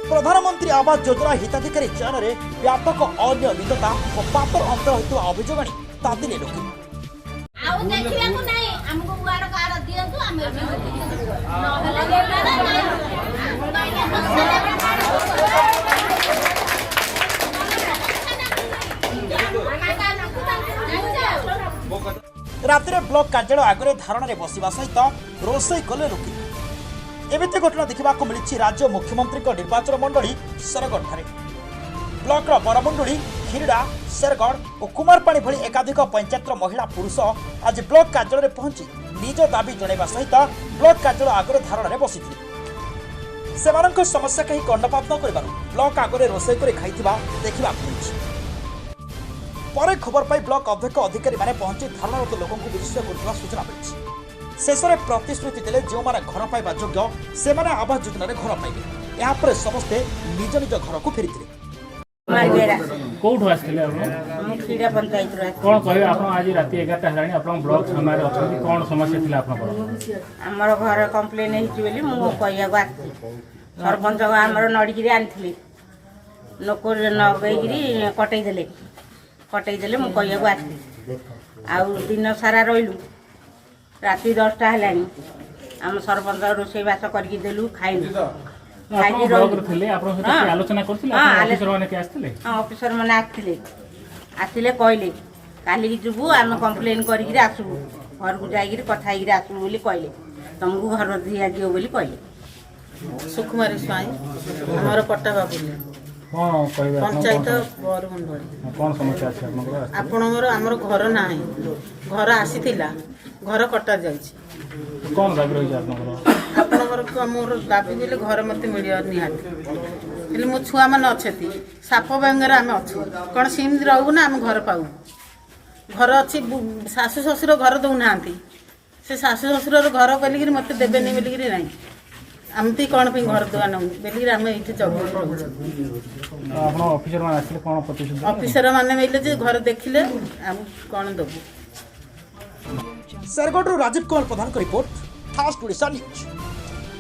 ପ୍ରଧାନମନ୍ତ୍ରୀ ଆବାସ ଯୋଜନା ହିତାଧିକାରୀ ଚୟନରେ ବ୍ୟାପକ ଅନିୟମିତତା ଓ ପାତର ଅନ୍ତର ହୋଇଥିବା ଅଭିଯୋଗ ଆଣି ତାତିଲେ ଲୋକେ। ଆଉ ଦେଖିବାକୁ ନାହିଁ। ଆମକୁ ୱାର୍ଡ କାର୍ଡ ଦିଅନ୍ତୁ, ଆମେ ନହେଲେ ନାହିଁ। ରାତିରେ ବ୍ଲକ କାର୍ଯ୍ୟାଳୟ ଆଗରେ ଧାରଣାରେ ବସିବା ସହିତ ରୋଷେଇ କଲେ ଲୋକେ। ଏମିତି ଘଟଣା ଦେଖିବାକୁ ମିଳିଛି ରାଜ୍ୟ ମୁଖ୍ୟମନ୍ତ୍ରୀଙ୍କ ନିର୍ବାଚନ ମଣ୍ଡଳୀ ଶେରଗଡ଼ଠାରେ। ବ୍ଲକର ବରମୁଣ୍ଡୁଳି, ଖିରିଡ଼ା, ଶେରଗଡ଼ ଓ କୁମାରପାଣି ଭଳି ଏକାଧିକ ପଞ୍ଚାୟତର ମହିଳା, ପୁରୁଷ ଆଜି ବ୍ଲକ କାର୍ଯ୍ୟାଳୟରେ ପହଞ୍ଚି ନିଜ ଦାବି ଜଣାଇବା ସହିତ ବ୍ଲକ କାର୍ଯ୍ୟାଳୟ ଆଗରେ ଧାରଣାରେ ବସିଥିଲେ। ସେମାନଙ୍କ ସମସ୍ୟା କେହି କର୍ଣ୍ଣପାତ ନ କରିବାରୁ ବ୍ଲକ ଆଗରେ ରୋଷେଇ କରି ଖାଇଥିବା ଦେଖିବାକୁ ମିଳିଛି। ପରେ ଖବର ପାଇ ବ୍ଲକ ଅଧ୍ୟକ୍ଷ, ଅଧିକାରୀମାନେ ପହଞ୍ଚି ଧାରଣାରତ ଲୋକଙ୍କୁ ବୁଝାସୁଝା କରୁଥିବା ସୂଚନା ମିଳିଛି। ଶେଷରେ ପ୍ରତିଶ୍ରୁତି ଦେଲେ, ଯେଉଁମାନେ ଘର ପାଇବା ଯୋଗ୍ୟ ସେମାନେ ଆବାସ ଯୋଜନାରେ ଘର ପାଇବେ। ଏହାପରେ ସମସ୍ତେ ନିଜ ନିଜ ଘରକୁ ଫେରିଥିଲେ। କୁମାର ବେହେରା। କୋଉଠୁ ଆସିଥିଲେ ଆପଣ? ମୁଁ ଖିଡ଼ା ପଞ୍ଚାୟତରୁ ଆସିଛି। କ'ଣ କହିବେ ଆପଣ? ଆଜି ରାତି 11ଟା ହେଲାଣି, ଆପଣ ବ୍ଲକ ସାମ୍ନାରେ ଅଛନ୍ତି। କ'ଣ ସମସ୍ୟା ଥିଲା ଆପଣଙ୍କର? ଆମର ଘର କମ୍ପ୍ଲେନ୍ ହେଇଛି ବୋଲି ମୁଁ କହିବାକୁ ଆସିଛି। ସରପଞ୍ଚ ଆମର ନଡ଼ିକିରି ଆଣିଥିଲି, ଲୋକ ନଗେଇକିରି କଟେଇ ଦେଲେ। କଟେଇ ଦେଲେ, ମୁଁ କହିବାକୁ ଆସିଲି। ଆଉ ଦିନ ସାରା ରହିଲୁ, ରାତି 10ଟା ହେଲାଣି। ଆମ ସରପଞ୍ଚ ରୋଷେଇବାସ କରିକି ଦେଲୁ, ଖାଇଲୁ। ଆପଣ ଖାଇକି ବ୍ଲକରେ ରହିଲୁ। ଥିଲେ, ଆପଣଙ୍କ ସହିତ ହଁ। କିଏ ଆଲୋଚନା କରୁଥିଲେ? ହଁ, ଆପଣ ଅଫିସର ମାନେ କିଏ ଆସିଥିଲେ? ହଁ, ଅଫିସର ମାନେ ଆସିଥିଲେ। ଆସିଲେ, କହିଲେ କାଲିକି ଯିବୁ, ଆମେ କମ୍ପ୍ଲେନ୍ କରିକିରି ଆସିବୁ, ଘରକୁ ଯାଇକିରି କଥା ହେଇକିରି ଆସିବୁ ବୋଲି କହିଲେ। ତମକୁ ଘର ଦିଆଯିବ ବୋଲି କହିଲେ। ସୁକୁମାରୀ ସ୍ୱାଇଁ, ଆମର ପଟ୍ଟା ବାବୁଲି। କ'ଣ କହିବେ ଆପଣ? କ'ଣ ପଞ୍ଚାୟତ ସମସ୍ୟା? ବରମୁଣ୍ଡଳି। କ'ଣ ସମସ୍ୟା ଅଛି ଆପଣଙ୍କର ଆସିଥିଲେ? ଆପଣଙ୍କର ଆମର ଘର ନାହିଁ। ଘର ଆସିଥିଲା, ଘର କଟା ଯାଇଛି। କ'ଣ ଦାବି ରହିଛି ଆପଣଙ୍କର? ଆପଣଙ୍କର ମୋର ଦାବି ବୋଇଲେ ଘର ମୋତେ ମିଳିବ ନିହାତି। ହେଲେ ମୋ ଛୁଆମାନେ ଅଛନ୍ତି, ସାପ ବେଙ୍ଗରେ ଆମେ ଅଛୁ। କ'ଣ ସେମିତି ରହିବୁ ନା ଆମେ ଘର ପାଉ? ଘର ଅଛି, ଶାଶୁ ଶ୍ୱଶୁର ଘର ଦଉନାହାନ୍ତି। ସେ ଶାଶୁ ଶ୍ୱଶୁରର ଘର ବୋଲିକିରି ମୋତେ ଦେବେନି ବୋଲିକିରି ନାହିଁ। ଏମିତି କ'ଣ ପାଇଁ ଘର ଦୁଆ ନେଉ ବୋଲିକିରି ଆମେ ଏଇଠି ଜଗିକି ରହୁଛୁ। ଆପଣ ଅଫିସର ମାନେ ଆସିଥିଲେ, କ'ଣ ପ୍ରତିଶ୍ରୁତି ଦେଲେ? ଅଫିସର ମାନେ ମିଳିଲେ ଯେ ଘର ଦେଖିଲେ ଆମେ କ'ଣ ଦେବୁ। ଶେରଗଡ଼ରୁ ରାଜୀବ କୁମାର ପ୍ରଧାନଙ୍କ ରିପୋର୍ଟ, ଫାଷ୍ଟ ଓଡ଼ିଶା ନ୍ୟୁଜ୍।